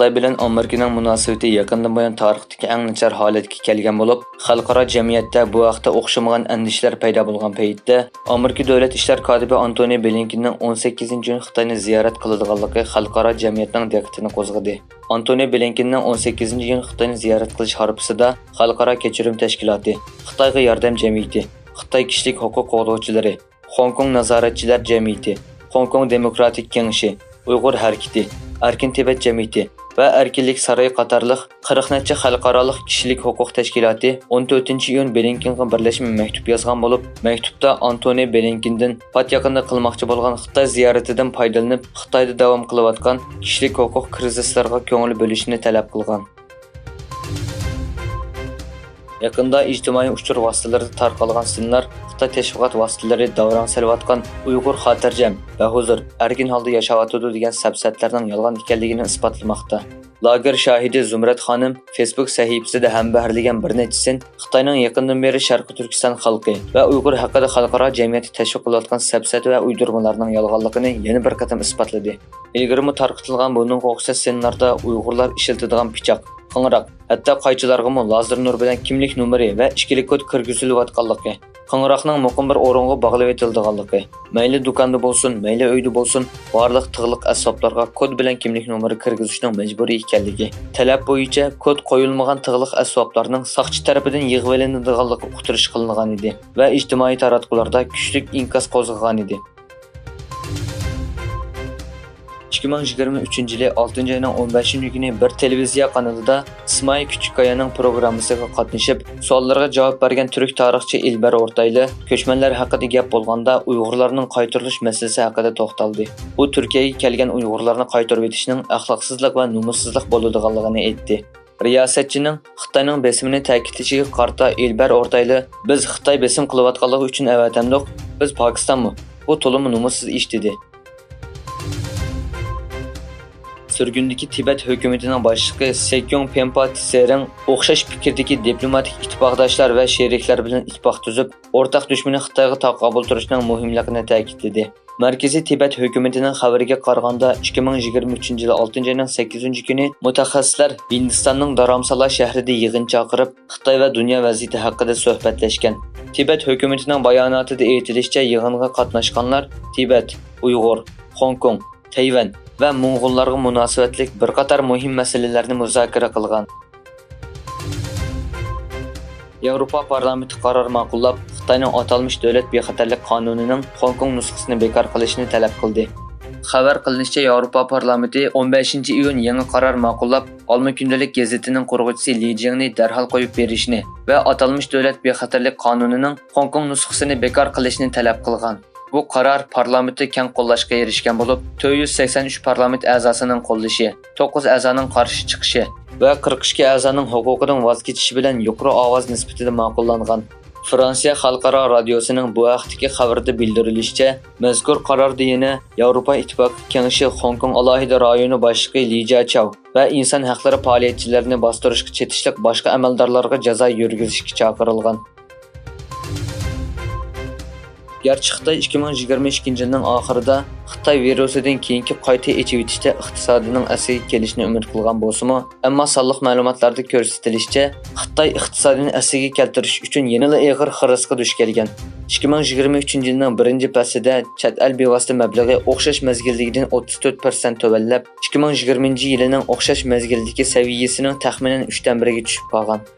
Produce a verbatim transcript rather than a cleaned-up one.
خىتاي بىلەن ئامېرىكىنىڭ مۇناسىۋىتى يېقىندىن بۇيان تارىختىكى ئەڭ ناچار ھالەتكە كەلگەن بولۇپ، خەلقئارا جەمئىيەتتە بۇ ھەقتە ئوخشىمىغان ئەندىشىلەر پەيدا بولغان پەيتتە، ئامېرىكا دۆلەت ئىشلار كاتىپى ئانتونى بلىنكېننىڭ ئون سەككىزىنچى ئىيۇن خىتاينى زىيارەت قىلىدىغانلىقى خەلقئارا جەمئىيەتنىڭ دىققىتىنى قوزغىدى. ئانتونى بلىنكېننىڭ ئون سەككىزىنچى ئىيۇن خىتاينى زىيارەت قىلىش ھارپىسىدا خەلقئارا كەچۈرۈم تەشكىلاتى، خىتايغا ياردەم جەمئىيىتى، خىتاي كىشىلىك ھوقۇق قوغدىغۇچىلىرى، خوڭكوڭ نازارەتچىلەر جەمئىيىتى، خوڭكوڭ دېموكراتىك كېڭىشى، ئۇيغۇر ھەرىكىتى، ئەركىن تىبەت جەمئىيىتى ۋە ئەركىنلىك سارىيى قاتارلىق قىرىق نەچچە خەلقئارالىق كىشىلىك ھوقۇق تەشكىلاتى ئون تۆتىنچى ئىيۇن بلىنكېنغا بىرلەشمە مەكتۇپ يازغان بولۇپ، مەكتۇپتا ئانتونى بلىنكېندىن پات يېقىندا قىلماقچى بولغان خىتاي زىيارىتىدىن پايدىلىنىپ، خىتايدا داۋام قىلىۋاتقان كىشىلىك ھوقۇق كىرىزىسلىرىغا كۆڭۈل بۆلۈشىنى تەلەپ قىلغان. يېقىندا ئىجتىمائىي ئۇچۇر ۋاسىتىلىرىدا تارقالغان سىنلار خىتاي تەشۋىقات ۋاسىتىلىرى داۋراڭ سېلىۋاتقان ئۇيغۇر خاتىرجەم، بەھۇزۇر، ئەركىن ھالدا ياشاۋاتىدۇ دېگەن سەپسەتىلەرنىڭ يالغان ئىكەنلىكىنى ئىسپاتلىماقتا. لاگېر شاھىدى زۇمرەت خانىم فېيسبۇك سەھىپىسىدە ھەمبەھىرلىگەن بىر نەچچە سىن خىتاينىڭ يېقىندىن بېرى شەرقىي تۈركىستان خەلقى ۋە ئۇيغۇر ھەققىدە خەلقئارا جەمئىيەتتە تەشۋىق قىلىۋاتقان سەپسەتە ۋە ئۇيدۇرمىلارنىڭ يالغانلىقىنى يەنە بىر قېتىم ئىسپاتلىدى. ئىلگىرىمۇ تارقىتىلغان بۇنىڭغا ئوخشاش سىنلاردا ئۇيغۇرلار ئىشلىتىدىغان پىچاق، قىڭراق، ھەتتا قايچىلارغىمۇ لازېر نۇرى بىلەن كىملىك نومۇرى ۋە ئىچكىلىك كود كىرگۈزۈلۈۋاتقانلىقى، قىڭراقنىڭ مۇقىم بىر ئورۇنغا باغلىۋېتىلىدىغانلىقى، مەيلى دۇكاندا بولسۇن، مەيلى ئۆيدە بولسۇن، بارلىق تىغلىق ئەسۋابلارغا كود بىلەن كىملىك نومۇرى كىرگۈزۈشنىڭ مەجبۇرىي ئىكەنلىكى، تەلەپ بويىچە كود قويۇلمىغان تىغلىق ئەسۋابلارنىڭ ساقچى تەرىپىدىن يىغىۋېلىنىدىغانلىقى ئۇقتۇرۇش قىلىنغانىدى ۋە ئىجتىمائىي تاراتقۇلاردا كۈچلۈك ئىنكاس قوزغىغانىدى. ئىككى مىڭ يىگىرمە ئۈچىنچى يىلى ئالتىنچى ئاينىڭ ئون بەشىنچى كۈنى بىر تېلېۋىزىيە قانىلىدا ئىسمائىل كۈچۈككايانىڭ پروگراممىسىغا قاتنىشىپ، سوئاللارغا جاۋاب بەرگەن تۈرك تارىخچى ئىلبەر ئورتايلى كۆچمەنلەر ھەققىدە گەپ بولغاندا، ئۇيغۇرلارنىڭ قايتۇرۇلۇش مەسىلىسى ھەققىدە توختالدى. ئۇ تۈركىيەگە كەلگەن ئۇيغۇرلارنى قايتۇرۇۋېتىشنىڭ ئەخلاقسىزلىق ۋە نومۇسسىزلىق بولىدىغانلىقىنى ئېيتتى. رىياسەتچىنىڭ خىتاينىڭ بېسىمىنى تەكىتلىشىگە قارىتا ئېلبەر ئورتايلى، «بىز خىتاي بېسىم قىلىۋاتقانلىقى ئۈچۈن ئەۋەتەمدۇق؟ بىز پاكىستانمۇ؟ بۇ تولىمۇ نومۇسسىز ئىش» دېدى. سۈرگۈندىكى تىبەت ھۆكۈمىتىنىڭ باشلىقى سېكيوڭ پېمپا تسېرىڭ ئوخشاش پىكىردىكى دىپلوماتىك ئىتتىپاقداشلار ۋە شېرىكلەر بىلەن ئىتتىپاق تۈزۈپ، ئورتاق دۈشمىنى خىتايغا تاقابىل تۇرۇشنىڭ مۇھىملىقىنى تەكىتلىدى. مەركىزىي تىبەت ھۆكۈمىتىنىڭ خەۋىرىگە قارىغاندا، ئىككى مىڭ يىگىرمە ئۈچىنچى يىلى ئالتىنچى ئاينىڭ سەككىزىنچى كۈنى مۇتەخەسسىسلەر ھىندىستاننىڭ دارامسالا شەھىرىدە يىغىن چاقىرىپ، خىتاي ۋە دۇنيا ۋەزىيىتى ھەققىدە سۆھبەتلەشكەن. تىبەت ھۆكۈمىتىنىڭ باياناتىدا ئېيتىلىشىچە، يىغىنغا قاتناشقانلار تىبەت، ئۇيغۇر، خوڭكوڭ، تەيۋەن ۋە موڭغۇللارغا مۇناسىۋەتلىك بىر قاتار مۇھىم مەسىلىلەرنى مۇزاكىرە قىلغان. ياۋروپا پارلامېنتى قارار ماقۇللاپ، خىتاينىڭ ئاتالمىش دۆلەت بىخەتەرلىك قانۇنىنىڭ خوڭكوڭ نۇسخىسىنى بىكار قىلىشىنى تەلەپ قىلدى. خەۋەر قىلىنىشىچە، ياۋروپا پارلامېنتى ئون بەشىنچى ئىيۇن يېڭى قارار ماقۇللاپ، ئالما كۈندىلىك گېزىتىنىڭ قۇرغۇچىسى لى جىڭنى دەرھال قويۇپ بېرىشنى ۋە ئاتالمىش دۆلەت بىخەتەرلىك قانۇنىنىڭ خوڭكوڭ نۇسخىسىنى بىكار قىلىشنى تەلەپ قىلغان. بۇ قارار پارلامېنتتا كەڭ قوللاشقا ئېرىشكەن بولۇپ، تۆت يۈز سەكسەن ئۈچ پارلامېنت ئەزاسىنىڭ قوللىشى، توققۇز ئەزانىڭ قارشى چىقىشى ۋە قىرىق ئىككى ئەزانىڭ ھوقۇقىدىن ۋاز كېچىشى بىلەن يۇقىرى ئاۋاز نىسبىتىدە ماقۇللانغان. فرانسىيە خەلقئارا رادىيوسىنىڭ بۇ ھەقتىكى خەۋىرىدە بىلدۈرۈلۈشىچە، مەزكۇر قاراردا يەنە ياۋروپا ئىتتىپاقى كېڭىشى خوڭكوڭ ئالاھىدە رايونى باشلىقى لى جياچياۋ ۋە ئىنسان ھەقلىرى پائالىيەتچىلىرىنى باستۇرۇشقا چېتىشلىق باشقا ئەمەلدارلارغا جازا يۈرگۈزۈشكە چاقىرىلغان. گەرچە خىتاي ئىككى مىڭ يىگىرمە ئىككىنچى يىلنىڭ ئاخىرىدا خىتاي ۋىرۇسىدىن كېيىنكى قايتا ئېچىۋېتىشتە ئىقتىسادىنىڭ ئەسلىگە كېلىشىنى ئۈمىد قىلغان بولسىمۇ، ئەمما سانلىق مەلۇماتلاردا كۆرسىتىلىشىچە، خىتاي ئىقتىسادىنى ئەسلىگە كەلتۈرۈش ئۈچۈن يەنىلا ئېغىر خىرىسقا دۇچ كەلگەن. ئىككى مىڭ يىگىرمە ئۈچىنچى يىلنىڭ بىرىنچى پەسلىدە چەت ئەل بىۋاسىتە مەبلىغى ئوخشاش مەزگىلدىكىدىن ئوتتۇز تۆت پىرسەنت تۆۋەنلەپ، ئىككى مىڭ يىگىرمىنچى يىلىنىڭ ئوخشاش مەزگىلدىكى سەۋىيەسىنىڭ تەخمىنەن ئۈچتىن بىرىگە چۈشۈپ قالغان.